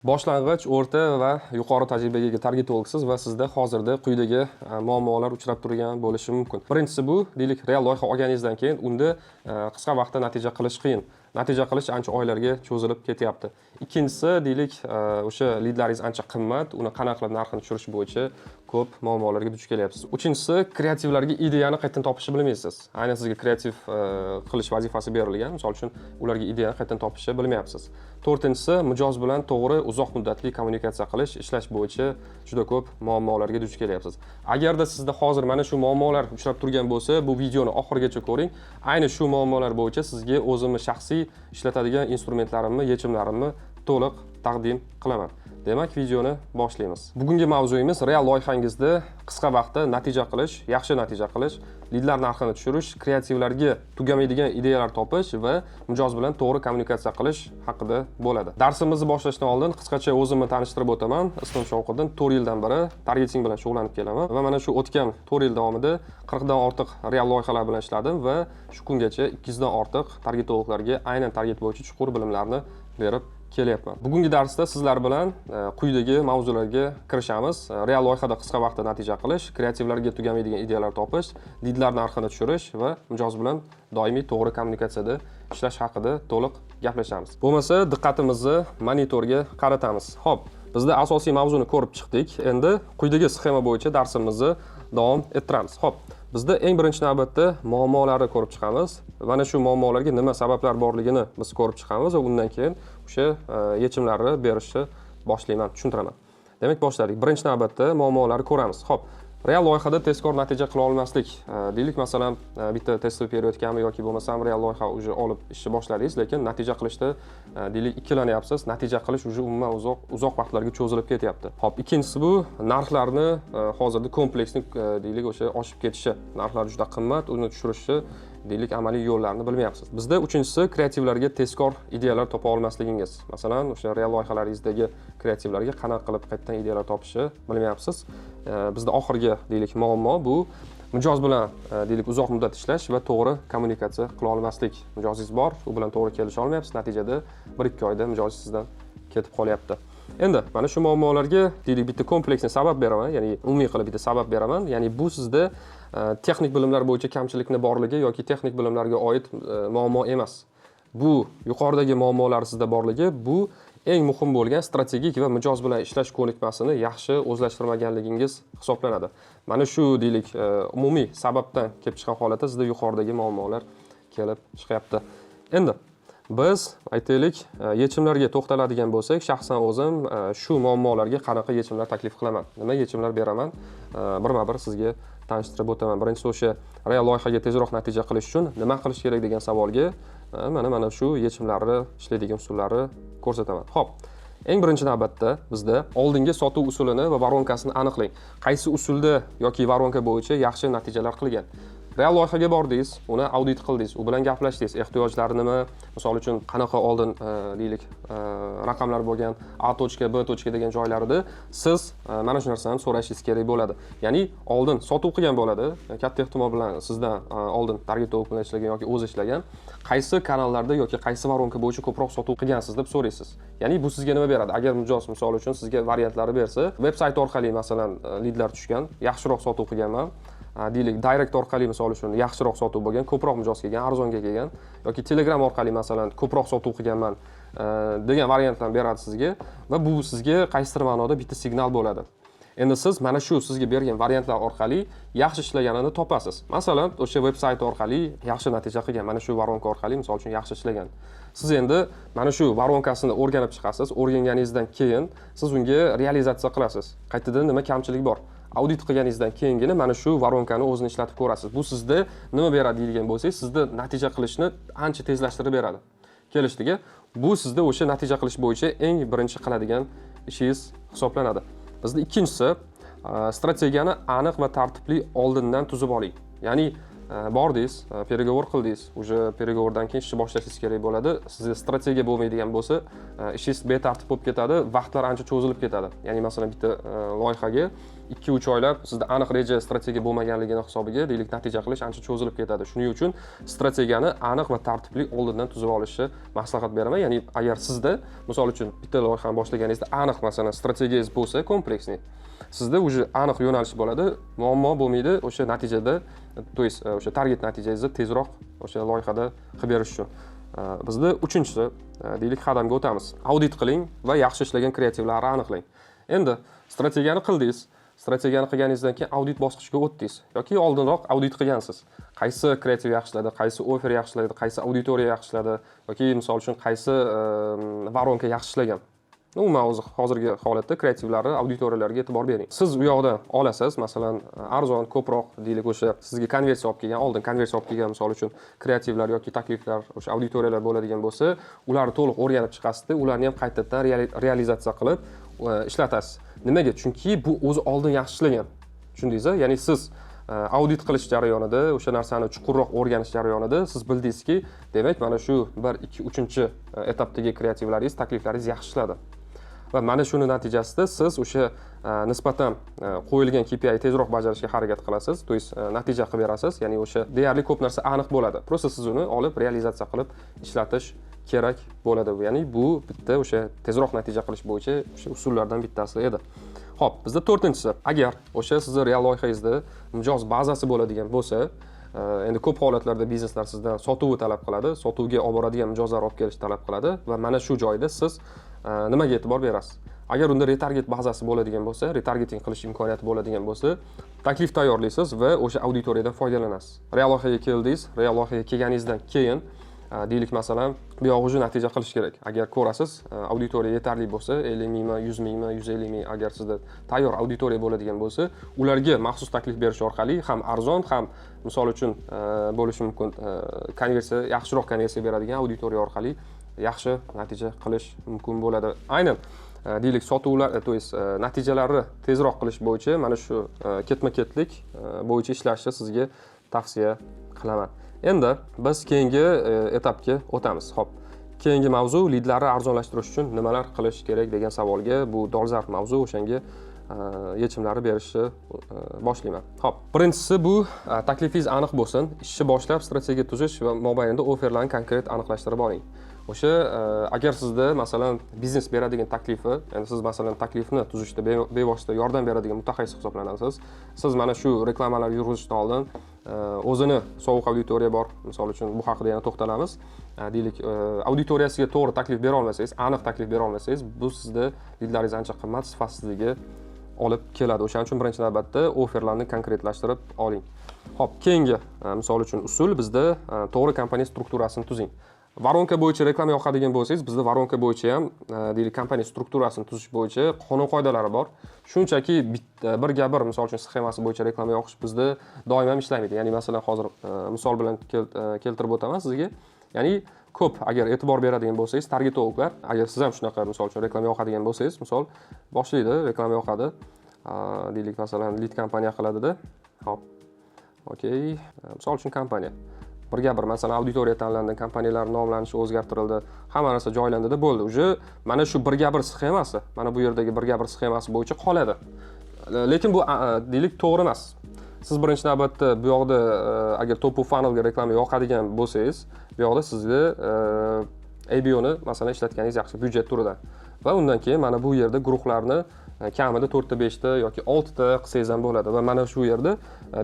Boshlang'ich, o'rta va yuqori tajribaga ega targetologsiz va sizda hozirda quyidagi muammolar uchrab turgan bo'lishi mumkin. Birinchisi bu, deylik, real loyiha olganingizdan keyin unda qisqa vaqtda natija qilish qiyin. Natija qilish ancha oylarga cho'zilib ketyapti. Ikkinchisi, deylik, o'sha lidlaringiz ancha qimmat, uni qanaqa qilib narxini tushirish bo'yicha ko'p muammolarga duch kelyapsiz. Uchinchisi, kreativlarga ideyani qayerdan topishni bilmaysiz. Aynan sizga kreativ qilish vazifasi berilgan, misol uchun, ularga ideyani qayerdan topishni bilmayapsiz. To'rtinchisi, mijoz bilan to'g'ri uzoq muddatli kommunikatsiya qilish, ishlash bo'yicha juda ko'p muammolarga duch kelyapsiz. Agarda sizda hozir mana shu muammolar uchrab turgan bo'lsa, bu videoni oxirigacha ko'ring. Ayni shu muammolar bo'yicha sizga o'zimni shaxsiy ishlatadigan instrumentlarimni, yechimlarimni to'liq taqdim qilaman. Demak, videoni boshlaymiz. Bugungi mavzuyimiz real loyihangizda qisqa vaqtda natija qilish, yaxshi natija qilish, lidlar narxini tushirish, kreativlarga tugamaydigan ideyalar topish va mijoz bilan to'g'ri kommunikatsiya qilish haqida bo'ladi. Darsimizni boshlashdan oldin qisqacha o'zimni tanishtirib o'taman. Ismim Shovqiddin, 4 yildan beri targeting bilan shug'ullanib kelaman va mana shu o'tgan 4 yil davomida 40 dan ortiq real loyihalar bilan ishladim va shu kungacha 200 dan ortiq targetologlarga aynan target bo'yicha chuqur bilimlarni berib kelyapman. Bugungi darsda sizlar bilan quyidagi mavzularga kirishamiz. Real loyihada qisqa vaqtda natija qilish, kreativlarga tugamaydigan ideyalar topish, lidlar narxini tushirish va mijoz bilan doimiy to'g'ri kommunikatsiyada ishlash haqida to'liq gaplashamiz. Bo'lmasa, diqqatimizni monitorga qaratamiz. Xo'p, bizda asosiy mavzuni ko'rib chiqdik. Endi quyidagi sxema bo'yicha darsimizni davom ettiramiz. Xo'p, bizda eng birinchi navbatda muammolarni ko'rib chiqamiz. Mana shu muammolarga nima sabablar borligini biz ko'rib chiqamiz va undan keyin o'sha yechimlarni berishni boshlayman, tushuntiraman. Demak, boshladik. Birinchi navbatda muammolarni ko'ramiz. Xo'p, real loyihada tezkor natija qila olmaslik. Deylik, masalan, bitta testовый период gami yoki bo'lmasam real loyiha уже olib ishni boshladingiz, lekin natija qilishda, deylik, ikkilanyapsiz. Natija qilish уже umuman uzoq uzoq vaqtlarga cho'zilib ketyapti. Xo'p, ikkinchisi bu narxlarni hozirda kompleksni, deylik, o'sha oshib ketishi. Narxlar juda qimmat, uni tushirishni, deylik, amaliy yo'llarni bilmayapsiz. Bizda uchinchisi kreativlarga tezkor ideyalar topa olmasligingiz. Masalan, o'sha real loyihalaringizdagi kreativlarga qanaqa qilib qayerdan ideyalar topishni bilmayapsiz. Bizda oxirgi, deylik, muammo bu mijoz bilan, deylik, uzoq muddat ishlash va to'g'ri kommunikatsiya qila olmaslik. Mijozingiz bor, u bilan to'g'ri kelisha olmayapsiz, natijada 1-2 oyda mijoz sizdan ketib qolyapti. Endi mana shu muammolarga, deylik, bitta kompleksni sabab beraman, ya'ni umumiy qilib bitta sabab beraman. Ya'ni bu sizda texnik bilimlar bo'yicha kamchilikni borligi yoki texnik bilimlarga oid muammo emas. Bu yuqoridagi muammolar sizda borligi, bu eng muhim bo'lgan strategik va mijoz bilan ishlash ko'nikmasini yaxshi o'zlashtirmaganligingiz hisoblanadi. Mana shu, deylik, umumiy sababdan kelib chiqqan holatda sizda yuqoridagi muammolar kelib chiqyapti. Endi biz, aytaylik, yechimlarga to'xtaladigan bo'lsak, shaxsan o'zim shu muammolarga qanaqa yechimlar taklif qilaman, nima yechimlar beraman, birma-bir sizga tanishtirib o'taman. Birinchisi, o'sha real loyihaga tezroq natija qilish uchun nima qilish kerak degan savolga mana shu yechimlarni, ishlaydigan usullarni ko'rsataman. Xo'p, eng birinchi navbatda bizda oldingi sotuv usulini va воронка sini aniqlang. Qaysi usulda yoki воронка bo'yicha yaxshi natijalar qilgan? Real loyihaga bordingiz, uni audit qildingiz, u bilan gaplashdingiz, ehtiyojlari nima, misol uchun, qanaqa oldin, deylik, raqamlar bo'lgan, A точка, B точка degan joylarida siz mana shu narsani so'rashingiz kerak bo'ladi. Ya'ni oldin sotuv qilgan bo'ladi, katta ehtimol bilan sizdan oldin targetolog bilan ishlagan yoki o'zi ishlagan, qaysi kanallarda yoki qaysi воронка bo'yicha ko'proq sotuv qilgansiz deb so'raysiz. Ya'ni bu sizga nima beradi? Agar mijoz, misol uchun, sizga variantlarni bersa, veb sayt orqali, masalan, lidlar tushgan, yaxshiroq sotuv qilganman, deylik, direct orqali, misol uchun, yaxshiroq sotuv bo'lgan, ko'proq mijoz kelgan, arzonga kelgan yoki Telegram orqali, masalan, ko'proq sotuv qilganman degan variantlarni beradi sizga va bu sizga qaysidir ma'noda bitta signal bo'ladi. Endi siz mana shu sizga bergan variantlar orqali yaxshi ishlaganini topasiz. Masalan, o'sha veb sayt orqali yaxshi natija qilgan, mana shu воронка orqali, misol uchun, yaxshi ishlagan. Siz endi mana shu воронка sini o'rganib chiqasiz. O'rganganingizdan keyin siz unga realizatsiya qilasiz, qayerda nima kamchilik bor. Audit qilganingizdan keyingina mana shu воронка ni o'zini ishlatib ko'rasiz. Bu sizda nima beradi deydigan bo'lsangiz, sizda natija qilishni ancha tezlashtirib beradi. Kelishdik? Bu sizda o'sha natija qilish bo'yicha eng birinchi qiladigan ishingiz hisoblanadi. Bizda ikkinchisi, strategiyani aniq va tartibli oldindan tuzib oling. Ya'ni Bordingiz, переговор qildingiz, уже переговор dan keyin ishni boshlashingiz kerak bo'ladi. Sizda strategiya bo'lmaydigan bo'lsa, ishingiz betartib bo'lib ketadi, vaqtlar ancha cho'zilib ketadi. Ya'ni, masalan, bitta loyihaga 2-3 oylab sizda aniq reja, strategiya bo'lmaganligini hisobiga, deylik, natija qilish ancha cho'zilib ketadi. Shuning uchun strategiyani aniq va tartibli oldindan tuzib olishni maslahat beraman. Ya'ni agar sizda, misol uchun, bitta loyihani boshlaganingizda aniq, masalan, strategiyangiz bo'lsa, комплексный, sizda уже aniq yo'nalish bo'ladi, muammo bo'lmaydi o'sha natijada, то есть o'sha target natijangizni tezroq o'sha loyihada qilib berish uchun. Bizda uchinchisi, deylik, qadamga o'tamiz: audit qiling va yaxshi ishlagan kreativlarni aniqlang. Endi strategiyani qildingiz, strategiyani qilganingizdan keyin audit bosqichiga o'tdingiz yoki oldinroq audit qilgansiz: qaysi kreativ yaxshi ishladi, qaysi offer yaxshi ishladi, qaysi auditoriya yaxshi ishladi yoki, misol uchun, qaysi воронка yaxshi ishlagan. Umuman, o'zi hozirgi holatda kreativlarni auditoriyalarga e'tibor bering. Siz u yoqdan olasiz, masalan, arzon, ko'proq, deylik, o'sha sizga konversiya olib kelgan, oldin konversiya olib kelgan, misol uchun, kreativlar yoki takliflar, o'sha auditoriyalar bo'ladigan bo'lsa, ularni to'liq o'rganib chiqasizda, ularni ham qaytadan realizatsiya qilib ishlatasiz. Nimaga? Chunki bu o'zi oldin yaxshi ishlagan, tushundingiz? Ya'ni siz audit qilish jarayonida, o'sha narsani chuqurroq o'rganish jarayonida siz bildingizki, demak, mana shu bir, ikki, uchinchi etapdagi kreativlaringiz, takliflaringiz yaxshi ishladi va mana shuni natijasida siz o'sha nisbatan qo'yilgan KPI tezroq bajarishga harakat qilasiz, то есть natija qilib berasiz. Ya'ni o'sha deyarli ko'p narsa aniq bo'ladi, просто siz uni olib, realizatsiya qilib ishlatish kerak bo'ladi. Ya'ni bu bitta o'sha tezroq natija qilish bo'yicha o'sha usullardan bittasi edi. Ho'p, bizda to'rtinchisi: agar o'sha sizni real loyihangizda mijoz bazasi bo'ladigan bo'lsa, endi ko'p holatlarda bizneslar sizdan sotuvni talab qiladi, sotuvga olib boradigan mijozlar olib kelishni talab qiladi va mana shu joyda siz nimaga e'tibor berasiz? Agar unda retarget bazasi bo'ladigan bo'lsa, retargeting qilish imkoniyati bo'ladigan bo'lsa, taklif tayyorlaysiz va o'sha auditoriyadan foydalanasiz. Real loyihaga keldingiz, real loyihaga kelganingizdan keyin, deylik, masalan, bu yog'i уже natija qilish kerak. Agar ko'rasiz, auditoriya yetarli bo'lsa, 50 mingmi, 100 mingmi, 150 ming, agar sizda tayyor auditoriya bo'ladigan bo'lsa, ularga maxsus taklif berish orqali ham arzon, ham, misol uchun, bo'lishi mumkin, konversiya, yaxshiroq konversiya beradigan auditoriya orqali yaxshi natija qilish mumkin bo'ladi. Aynan, deylik, sotuvlar, то есть natijalarni tezroq qilish bo'yicha mana shu ketma ketlik bo'yicha ishlashni sizga tavsiya qilaman. Endi biz keyingi etapga o'tamiz. Ho'p, keyingi mavzu: lidlarni arzonlashtirish uchun nimalar qilish kerak degan savolga, bu dolzarb mavzu, o'shanga yechimlarni berishni boshlayman. Ho'p, birinchisi bu taklifingiz aniq bo'lsin. Ishni boshlab, strategiya tuzish va mobaynida offerlarni konkret aniqlashtirib oling. O'sha agar sizda, masalan, biznes beradigan taklifi, endi siz, masalan, taklifni tuzishda bevosita yordam beradigan mutaxassis hisoblanasiz. Siz mana shu reklamalar yurg'izishdan oldin o'zini sovuq auditoriya bor, misol uchun, bu haqida yana to'xtalamiz. Deylik, auditoriyasiga to'g'ri taklif bera olmasangiz, aniq taklif bera olmasangiz, bu sizda lidlaringiz ancha qimmat, sifatsizligi olib keladi. O'shaning uchun birinchi navbatda offerlarni konkretlashtirib oling. Ho'p, keyingi, misol uchun, usul bizda to'g'ri kompaniya strukturasini tuzing. Воронка bo'yicha reklama yoqadigan bo'lsangiz, bizda воронка bo'yicha ham, deylik, kompaniya strukturasini tuzish bo'yicha qonun qoidalari bor. Shunchaki bitta birga bir, misol uchun, sxemasi bo'yicha reklama yoqish bizda doim ham ishlamaydi. Ya'ni, masalan, hozir misol bilan keltirib o'taman sizga. Ya'ni ko'p agar e'tibor beradigan bo'lsangiz, targetologlar, agar siz ham shunaqa, misol uchun, reklama yoqadigan bo'lsangiz, misol, boshlaydi, reklama yoqadi, deylik, masalan, lid kompaniya qiladida. Hop, okey, misol uchun, kompaniya birga bir, masalan, auditoriya tanlandi, kompaniyalar nomlanishi o'zgartirildi, hamma narsa joylandida, bo'ldi. Уже mana shu birga bir sxemasi, mana bu yerdagi birga bir sxemasi bo'yicha qoladi. Lekin bu, deylik, to'g'ri emas. Siz birinchi navbatda bu yoqda, agar top of funnelga reklama yoqadigan bo'lsangiz, bu yoqda sizni ABOni, masalan, ishlatganingiz yaxshi byudjet turidan va undan keyin mana bu yerda guruhlarni kamida to'rtta, beshta yoki oltita qilsangiz ham bo'ladi va mana shu yerda,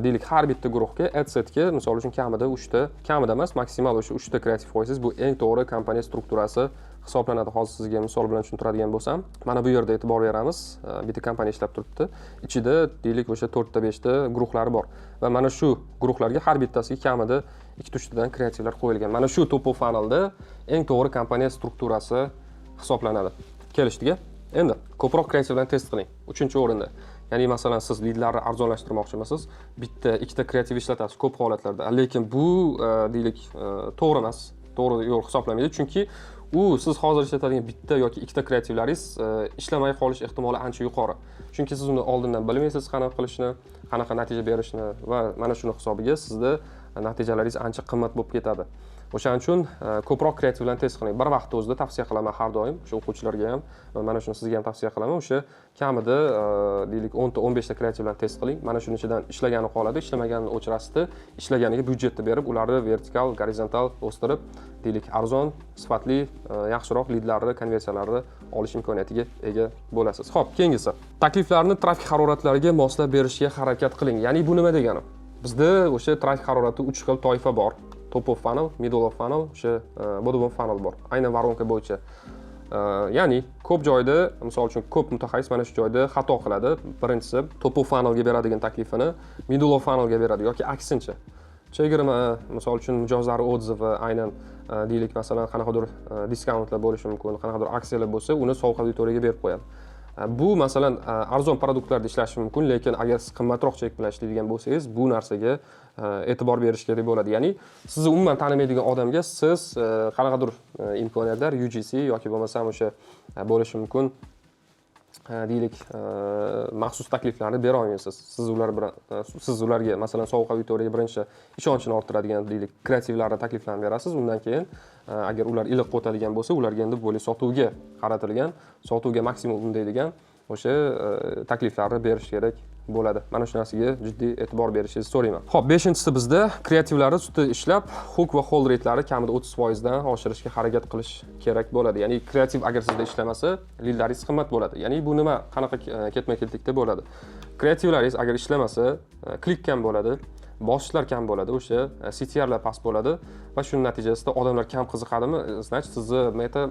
deylik, har bitta guruhga, adsetga, misol uchun, kamida uchta, kamida emas, maksimal o'sha uchta kreativ qo'ysangiz, bu eng to'g'ri kompaniya strukturasi hisoblanadi. Hozir sizga misol bilan tushuntiradigan bo'lsam, mana bu yerda e'tibor beramiz. Bitta kompaniya ishlab turibdi, ichida, deylik, o'sha to'rtta, beshta guruhlari bor va mana shu guruhlarga har bittasiga kamida ikkita, uchtadan kreativlar qo'yilgan. Mana shu top of funnelda eng to'g'ri kompaniya strukturasi hisoblanadi. Kelishdik? Endi ko'proq kreativlarni test qiling, uchinchi o'rinda. Ya'ni, masalan, siz lidlarni arzonlashtirmoqchimisiz, bitta, ikkita kreativ ishlatasiz ko'p holatlarda, lekin bu, deylik, to'g'ri emas, to'g'ri yo'l hisoblanmaydi, chunki u siz hozir ishlatadigan bitta yoki ikkita kreativlaringiz ishlamay qolish ehtimoli ancha yuqori, chunki siz uni oldindan bilmaysiz qanaqa qilishni, qanaqa natija berishini va mana shuni hisobiga sizda Natijalaringiz ancha qimmat bo'lib ketadi. O'shaning uchun ko'proq kreativlarni test qiling bir vaqtni o'zida. Tavsiya qilaman har doim o'sha o'quvchilarga ham va mana shuni sizga ham tavsiya qilaman: o'sha kamida, deylik, 10 ta, 15 ta kreativlarni test qiling. Mana shuni ichidan ishlagani qoladi, ishlamaganini o'chirasizda, ishlaganiga byudjetni berib, ularni vertikal, gorizontal o'stirib, deylik, arzon, sifatli, yaxshiroq lidlarni, konversiyalarni olish imkoniyatiga ega bo'lasiz. Ho'p, keyingisi: takliflarni trafik haroratlariga moslab berishga harakat qiling. Ya'ni bu nima degani? Bizda o'sha trafik harorati uch xil toifa bor: top of funnel, middle of funnel, o'sha bottom of funnel bor, aynan воронка bo'yicha. Ya'ni ko'p joyda, misol uchun, ko'p mutaxassis mana shu joyda xato qiladi. Birinchisi, top of funnelga beradigan taklifini middle of funnelga beradi yoki aksincha. Chegirma, misol uchun, mijozlar отзывы, aynan, deylik, masalan, qanaqadir discountlar bo'lishi mumkin, qanaqadir aksiyalar bo'lsa, uni sovuq auditoriyaga berib qo'yadi. Bu, masalan, arzon produktlarda ishlashi mumkin, lekin agar siz qimmatroq chek bilan ishlaydigan bo'lsangiz, bu narsaga e'tibor berish kerak bo'ladi. Ya'ni sizni umuman tanimaydigan odamga siz qanaqadir imkoniyatlar, UGC yoki bo'lmasam o'sha bo'lishi mumkin, deylik, maxsus takliflarni bera olmaysiz. Siz ular bilan, siz ularga, masalan, sovuq auditoriyaga birinchi ishonchini orttiradigan, deylik, kreativlarni, takliflarni berasiz. Undan keyin, agar ular iliq o'tadigan bo'lsa, ularga endi более sotuvga qaratilgan, sotuvga maksimum undaydigan o'sha takliflarni berish kerak bo'ladi. Mana shu narsaga jiddiy e'tibor berishingizni so'rayman. Ho'p, beshinchisi: bizda kreativlarni ustida ishlab, hook va hold rate'lari kamida 30%dan oshirishga harakat qilish kerak bo'ladi. Ya'ni kreativ agar sizda ishlamasa, lidlaringiz qimmat bo'ladi. Ya'ni bu nima, qanaqa ketma ketlikda bo'ladi? Kreativlaringiz agar ishlamasa, klik kam bo'ladi, bosishlar kam bo'ladi, o'sha CTRlar past bo'ladi va shuni natijasida odamlar kam qiziqadimi, значит, sizni Meta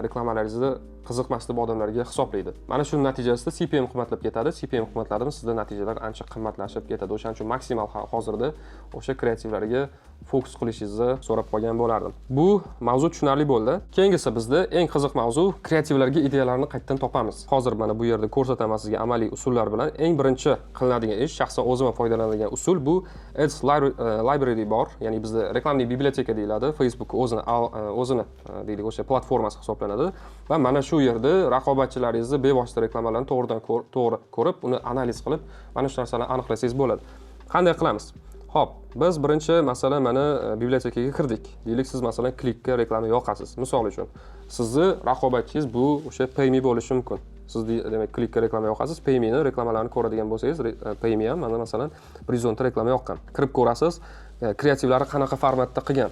reklamalaringizni qiziqmas deb odamlarga hisoblaydi. Mana shuni natijasida CPM qimmatlab ketadi. CPM qimmatladimi, sizda natijalar ancha qimmatlashib ketadi. O'shaning uchun maksimal hozirda o'sha kreativlarga fokus qilishingizni so'rab qolgan bo'lardim. Bu mavzu tushunarli bo'ldi. Keyingisi, bizda eng qiziq mavzu: kreativlarga ideyalarni qayerdan topamiz? Hozir mana bu yerda ko'rsataman sizga amaliy usullar bilan. Eng birinchi qilinadigan ish, shaxsan o'zim ham foydalanadigan usul, bu Ads Library bor, ya'ni bizda рекламный библиотека deyiladi. Facebook o'zini, deylik, o'sha platformasi hisoblanadi va mana shu yerda raqobatchilaringizni bevosita reklamalarni to'g'ridan to'g'ri ko'rib, uni analiz qilib, mana shu narsalarni aniqlasangiz bo'ladi. Qanday qilamiz? Ho'p, biz birinchi, masalan, mana библиотека ga kirdik. Deylik, siz, masalan, klikka reklama yoqasiz. Misol uchun, sizni raqobatchingiz bu o'sha Payme bo'lishi mumkin. Siz demak, klikka reklama yoqasiz, Paymeni reklamalarini ko'radigan bo'lsangiz, Payme ham mana, masalan, 110 ta reklama yoqqan. Kirib ko'rasiz, kreativlari qanaqa formatda qilgan.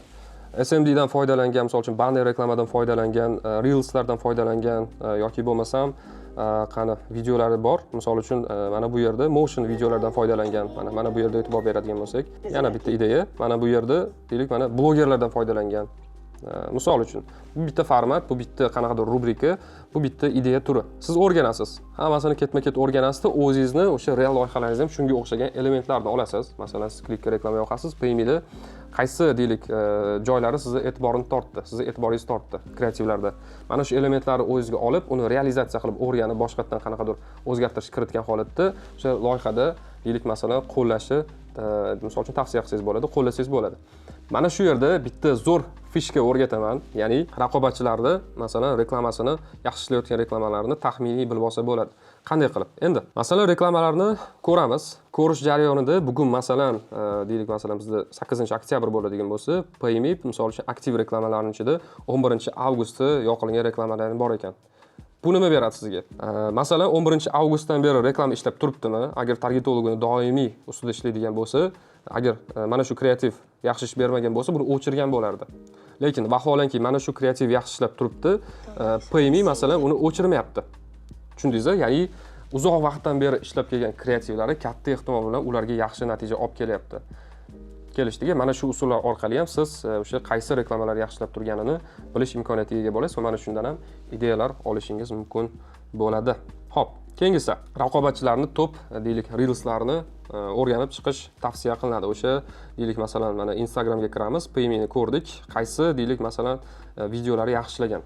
SMDdan foydalangan, misol uchun, banner reklamadan foydalangan, reelslardan foydalangan yoki bo'lmasam, qani videolari bor. Misol uchun, mana bu yerda motion videolardan foydalangan. Mana bu yerda e'tibor beradigan bo'lsak, yana bitta ideya. Mana bu yerda, deylik, mana blogerlardan foydalangan. Misol uchun, bu bitta format, bu bitta qanaqadir rubrika, bu bitta ideya turi. Siz o'rganasiz. Hammasini ketma-ket o'rganasizda, o'zingizni o'sha real loyihalaringizda ham shunga o'xshagan elementlarni olasiz. Masalan, siz klikka reklama yoqasiz, Paymeda qaysi, deylik, joylari sizni e'tiborini tortdi, sizni e'tiboringizni tortdi kreativlarda. Mana shu elementlarni o'zingizga olib, uni realizatsiya qilib, o'rganib, boshqatdan qanaqadir o'zgartirish kiritgan holatda o'sha loyihada, deylik, masalan, qo'llashni, misol uchun, tavsiya qilsangiz bo'ladi, qo'llasangiz bo'ladi. Mana shu yerda bitta zo'r фишка o'rgataman, ya'ni raqobatchilarni, masalan, reklamasini, yaxshi ishlayotgan reklamalarni taxminiy bilib olsa bo'ladi. Qanday qilib? Endi, masalan, reklamalarni ko'ramiz. Ko'rish jarayonida bugun, masalan, deylik, masalan, bizda 8 oktyabr bo'ladigan bo'lsa, Payme, misol uchun, aktiv reklamalarning ichida 11 avgustda yoqilgan reklamalar bor ekan. Bu nima beradi sizga? Masalan, 11 avgustdan beri reklama ishlab turibdimi? Agar targetolog uni doimiy ustida ishlaydigan bo'lsa, agar mana shu kreativ yaxshi ish bermagan bo'lsa, buni o'chirgan bo'lardi. Lekin vaholanki mana shu kreativ yaxshi ishlab turibdi, Payme, masalan, uni o'chirmayapti. Tushundingiz? Ya'ni uzoq vaqtdan beri ishlab kelgan kreativlari katta ehtimol bilan ularga yaxshi natija olib kelyapti. Kelishdiki, mana shu usullar orqali ham siz o'sha qaysi reklamalar yaxshi ishlab turganini bilish imkoniyatiga ega bo'lasiz va mana shundan ham ideyalar olishingiz mumkin bo'ladi. Ho'p, keyingisi: raqobatchilarni top, deylik, reelslarni o'rganib chiqish tavsiya qilinadi. O'sha, deylik, masalan, mana Instagramga kiramiz, Paymeni ko'rdik, qaysi, deylik, masalan, videolari yaxshi ishlagan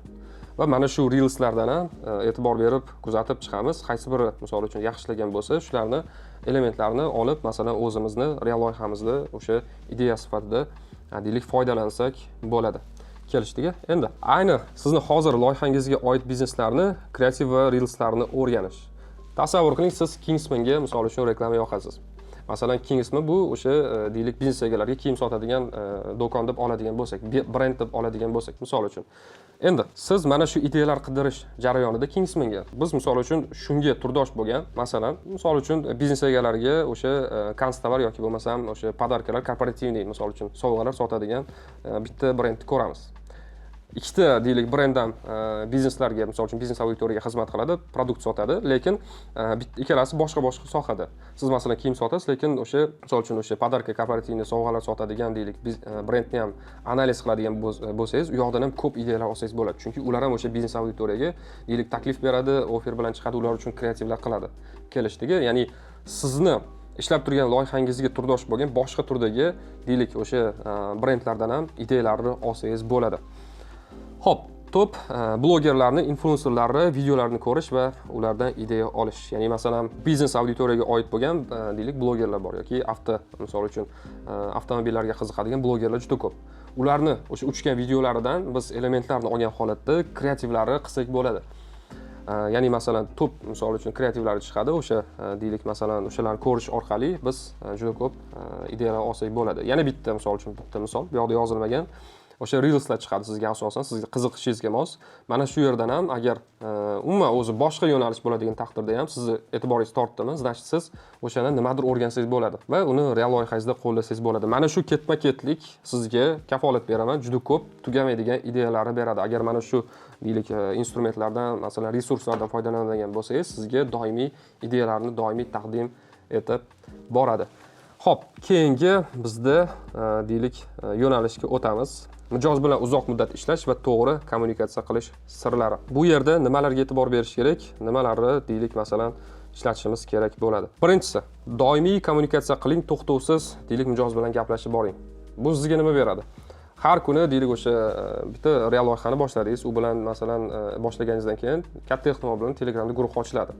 va mana shu reelslardan ham e'tibor berib kuzatib chiqamiz. Qaysi biri, misol uchun, yaxshi ishlagan bo'lsa, shularni elementlarini olib, masalan, o'zimizni real loyihamizda o'sha ideya sifatida, deylik, foydalansak bo'ladi. Kelishdiki? Endi ayni sizni hozir loyihangizga oid bizneslarni kreativ va reelslarni o'rganish. Tasavvur qiling, siz Kingsmanga, misol uchun, reklama yoqasiz. Masalan, Kingsman bu o'sha deylik, biznes egalariga kiyim sotadigan do'kon deb oladigan bo'lsak, brend deb oladigan bo'lsak, misol uchun. Endi siz mana shu ideyalar qidirish jarayonida Kingsmanga biz, misol uchun, shunga turdosh bo'lgan, masalan, misol uchun, biznes egalariga o'sha канцтовар yoki bo'lmasam o'sha подарка lar, корпоративный, misol uchun, sovg'alar sotadigan bitta brendni ko'ramiz. Ikkita, deylik, brend ham bizneslarga, misol uchun, biznes auditoriyaga xizmat qiladi, продукт sotadi, lekin ikkalasi boshqa boshqa sohada. Siz, masalan, kiyim sotasiz, lekin o'sha, misol uchun, o'sha подарка, корпоративный sovg'alar sotadigan, deylik, brendni ham analiz qiladigan bo'lsangiz, u yoqdan ham ko'p ideyalar olsangiz bo'ladi, chunki ular ham o'sha biznes auditoriyaga, deylik, taklif beradi, оффер bilan chiqadi, ular uchun kreativlar qiladi kelishdigi. Ya'ni sizni ishlab turgan loyihangizga turdosh bo'lgan boshqa turdagi, deylik, o'sha brendlardan ham ideyalarni olsangiz bo'ladi. Ho'p, top blogerlarni, influenserlarni videolarini ko'rish va ulardan ideya olish. Ya'ni, masalan, biznes auditoriyaga oid bo'lgan, deylik, blogerlar bor yoki avto, misol uchun, avtomobillarga qiziqadigan blogerlar juda ko'p. Ularni o'sha uchgan videolaridan biz elementlarni olgan holatda kreativlari qilsak bo'ladi. Ya'ni, masalan, top, misol uchun, kreativlari chiqadi o'sha, deylik, masalan, o'shalarni ko'rish orqali biz juda ko'p ideyalar olsak bo'ladi. Yana bitta, misol uchun, bitta misol, bu yoqda yozilmagan, o'sha reelslar chiqadi sizga, asosan sizga qiziqishingizga mos. Mana shu yerdan ham, agar umuman o'zi boshqa yo'nalish bo'ladigan taqdirda ham sizni e'tiboringiz tortdimi, значит, siz o'shani nimadir o'rgansangiz bo'ladi va uni real loyihangizda qo'llasangiz bo'ladi. Mana shu ketma ketlik sizga, kafolat beraman, juda ko'p tugamaydigan ideyalarni beradi. Agar mana shu, deylik, instrumentlardan, masalan, resurslardan foydalanadigan bo'lsangiz, sizga doimiy ideyalarni doimiy taqdim etib boradi. Ho'p, keyingi bizda, deylik, yo'nalishga o'tamiz: mijoz bilan uzoq muddat ishlash va to'g'ri kommunikatsiya qilish sirlari. Bu yerda nimalarga e'tibor berish kerak, nimalarni, deylik, masalan, ishlatishimiz kerak bo'ladi? Birinchisi, doimiy kommunikatsiya qiling, to'xtovsiz, deylik, mijoz bilan gaplashib boring. Bu sizga nima beradi? Har kuni, deylik, o'sha bitta real loyihani boshladingiz u bilan, masalan, boshlaganingizdan keyin katta ehtimol bilan Telegramda guruh ochiladi.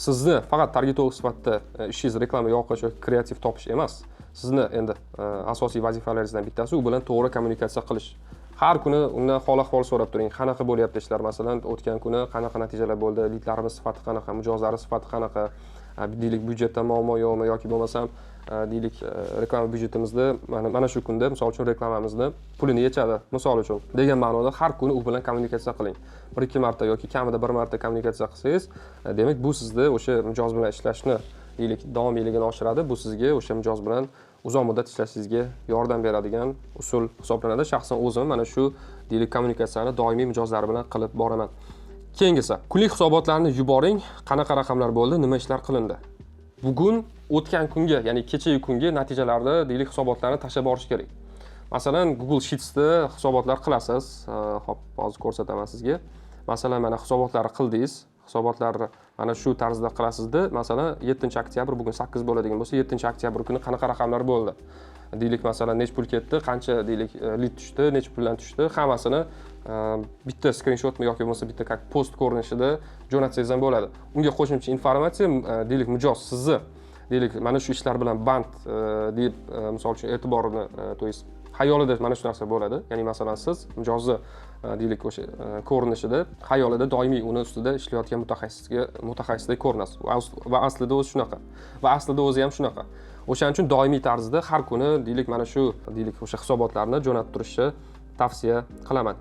Sizni faqat targetolog sifatida ishingiz reklama yoqish yoki kreativ topish emas. Sizni endi asosiy vazifalaringizdan bittasi u bilan to'g'ri kommunikatsiya qilish. Har kuni undan hol ahvol so'rab turing, qanaqa bo'lyapti ishlar, masalan, o'tgan kuni qanaqa natijalar bo'ldi, lidlarimiz sifati qanaqa, mijozlarni sifati qanaqa, deylik, byudjetda muammo yo'qmi yoki bo'lmasam, deylik, reklama byudjetimizda mana shu kunda, misol uchun, reklamamizni pulini yechadi, misol uchun, degan ma'noda har kuni u bilan kommunikatsiya qiling. Bir ikki marta yoki kamida bir marta kommunikatsiya qilsangiz, demak, bu sizni o'sha mijoz bilan ishlashni, deylik, davomiyligini oshiradi. Bu sizga o'sha mijoz bilan uzoq muddat ishlashingizga yordam beradigan usul hisoblanadi. Shaxsan o'zim mana shu, deylik, kommunikatsiyani doimiy mijozlar bilan qilib boraman. Keyingisi, kunlik hisobotlarni yuboring: qanaqa raqamlar bo'ldi, nima ishlar qilindi bugun, o'tgan kunga, ya'ni kechagi kungi natijalarni, deylik, hisobotlarni tashlab borish kerak. Masalan, Google Sheetsda hisobotlar qilasiz. Ho'p, hozir ko'rsataman sizga. Masalan, mana hisobotlarni qildingiz, hisobotlarni mana shu tarzda qilasizda. Masalan, 7 oktyabr, bugun 8 bo'ladigan bo'lsa, 7 oktyabr kuni qanaqa raqamlar bo'ldi, deylik, masalan, necha pul ketdi, qancha, deylik, lid tushdi, necha puldan tushdi, hammasini bitta skrinshotmi yoki bo'lmasa bitta как post ko'rinishida jo'natsangiz ham bo'ladi. Unga qo'shimcha informatsiya, deylik, mijoz sizni, deylik, mana shu ishlar bilan band deb, misol uchun, e'tiborini, то есть xayolida mana shu narsa bo'ladi. Ya'ni, masalan, siz mijozni, deylik, o'sha ko'rinishida, xayolida doimiy uni ustida ishlayotgan mutaxassisdek ko'rinasiz va aslida o'zi shunaqa va aslida o'zi ham shunaqa. O'shaning uchun doimiy tarzda har kuni, deylik, mana shu, deylik, o'sha hisobotlarni jo'natib turishni tavsiya qilaman.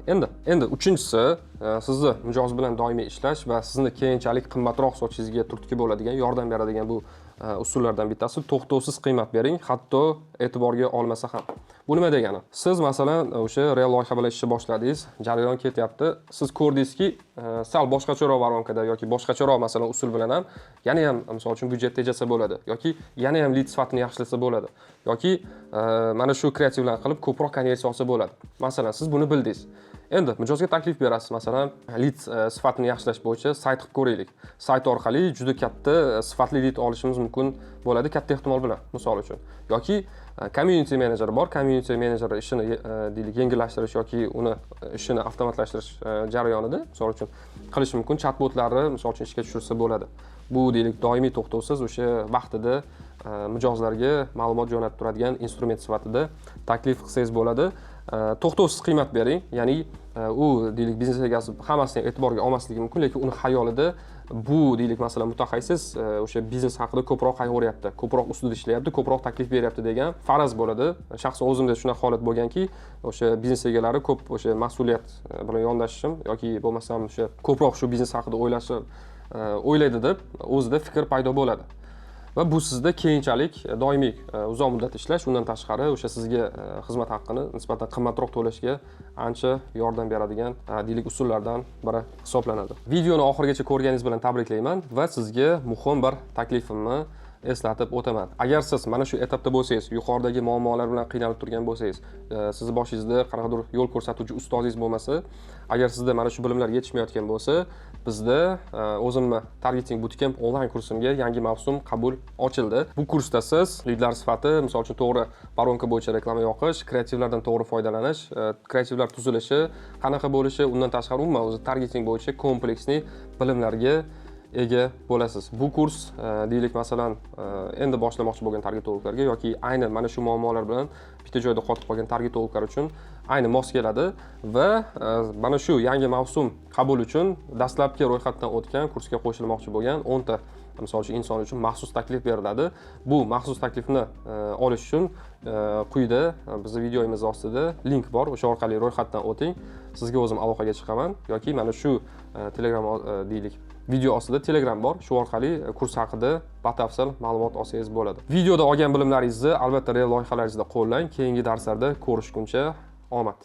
Endi uchinchisi, sizni mijoz bilan doimiy ishlash va sizni keyinchalik qimmatroq sotishingizga turtki bo'ladigan, yordam beradigan bu usullardan bittasi: to'xtovsiz qiymat bering, hatto e'tiborga olmasa ham. Bu nima degani? Siz, masalan, o'sha real loyiha bilan ishni boshladingiz, jarayon ketyapti, siz ko'rdingizki, sal boshqacharoq воронка da yoki boshqacharoq, masalan, usul bilan ham yana ham, misol uchun, byudjet tejasa bo'ladi yoki yana ham lid sifatini yaxshilasa bo'ladi yoki mana shu kreativlarni qilib ko'proq konversiya olsa bo'ladi. Masalan, siz buni bildingiz. Endi mijozga taklif berasiz: masalan, lid sifatini yaxshilash bo'yicha sayt qilib ko'raylik, sayt orqali juda katta sifatli lid olishimiz mumkin bo'ladi katta ehtimol bilan, misol uchun. Yoki community manager bor, community manager ishini, deylik, yengillashtirish yoki uni ishini avtomatlashtirish jarayonida, misol uchun, qilish mumkin, chatbotlarni, misol uchun, ishga tushirsa bo'ladi. Bu, deylik, doimiy, to'xtovsiz o'sha vaqtida mijozlarga ma'lumot jo'natib turadigan instrument sifatida taklif qilsangiz bo'ladi. To'xtovsiz qiymat bering, ya'ni u, deylik, biznes egasi hammasini e'tiborga olmasligi mumkin, lekin uni xayolida Bu, deylik, masalan, mutaxassis o'sha biznes haqida ko'proq qayg'uryapti, ko'proq ustida ishlayapti, ko'proq taklif beryapti degan faraz bo'ladi. Shaxsan o'zimda shunaqa holat bo'lganki, o'sha biznes egalari ko'p o'sha mas'uliyat bilan yondashishim yoki bo'lmasam o'sha ko'proq shu biznes haqida o'ylashi o'ylaydi deb o'zida fikr paydo bo'ladi. Va bu sizda keyinchalik doimiy, uzoq muddat ishlash, undan tashqari o'sha sizga xizmat haqqini nisbatan qimmatroq to'lashga ancha yordam beradigan, deylik, usullardan biri hisoblanadi. Videoni oxirigacha ko'rganingiz bilan tabriklayman va sizga muhim bir taklifimni eslatib o'taman. Agar siz mana shu etapda bo'lsangiz, yuqoridagi muammolar bilan qiynalib turgan bo'lsangiz, sizni boshingizda qanaqadir yo'l ko'rsatuvchi ustozingiz bo'lmasa, agar sizda mana shu bilimlar yetishmayotgan bo'lsa, bizda o'zimni Targeting Bootcamp onlayn kursimga yangi mavsum qabul ochildi. Bu kursda siz lidlar sifati, misol uchun, to'g'ri воронка bo'yicha reklama yoqish, kreativlardan to'g'ri foydalanish, kreativlar tuzilishi qanaqa bo'lishi, undan tashqari umuman o'zi targeting bo'yicha kompleksli bilimlarga ega bo'lasiz. Bu kurs, deylik, masalan, endi boshlamoqchi bo'lgan targetologlarga yoki aynan mana shu muammolar bilan bitta joyda qotib qolgan targetologlar uchun ayni mos keladi. Va mana shu yangi mavsum qabul uchun dastlabki ro'yxatdan o'tgan, kursga qo'shilmoqchi bo'lgan 10 ta, misol uchun, inson uchun maxsus taklif beriladi. Bu maxsus taklifni olish uchun quyida bizni videomiz ostida link bor, o'sha orqali ro'yxatdan o'ting. Sizga o'zim aloqaga chiqaman yoki mana shu Telegram, deylik, video ostida Telegram bor, shu orqali kurs haqida batafsil ma'lumot olsangiz bo'ladi. Videoda olgan bilimlaringizni albatta real loyihalaringizda qo'llang. Keyingi darslarda ko'rishguncha omad!